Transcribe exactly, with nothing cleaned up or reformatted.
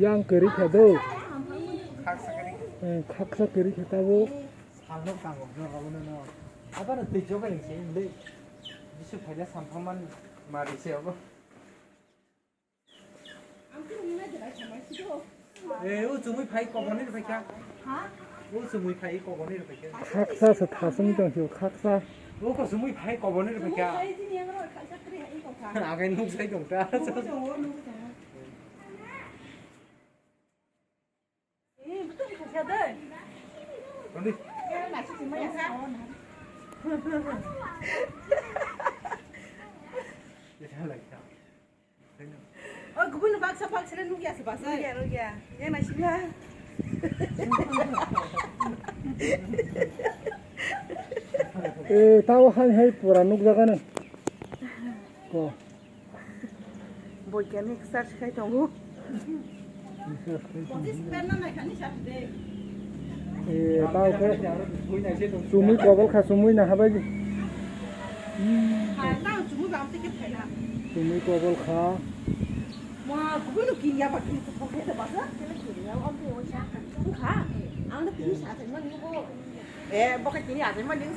Yang kwrwi kha do. Khaksa kwrwi. Eh, khaksa kwrwi kha tabuk. Salno tango, no, no, no. Abano twi joga ni se, inde. Bisu phaila samphaman mari se obo. Eh, o chumui phai koboni rw phaikha. Ha? O chumui phai koboni rw phaikha. Khaksa se thasung tong sio, khaksa. O ko chumui phai koboni rw phaikha. Agai nuk sai tong ta. Nuk tongo, nuk tongo. Eh, betul ni khasia deh. Nanti. Oh, kubun baksa baksa le nugya se baksa. Nugya, nugya. Yang nasi lah. Eh, tahu hai hai pura nugya kan? Ko. Boikani research khai tongo. Eh, tao khe chumui kobol kha, chumui na habai di. Chumui kobol kha. Eh, boka kini ada mani.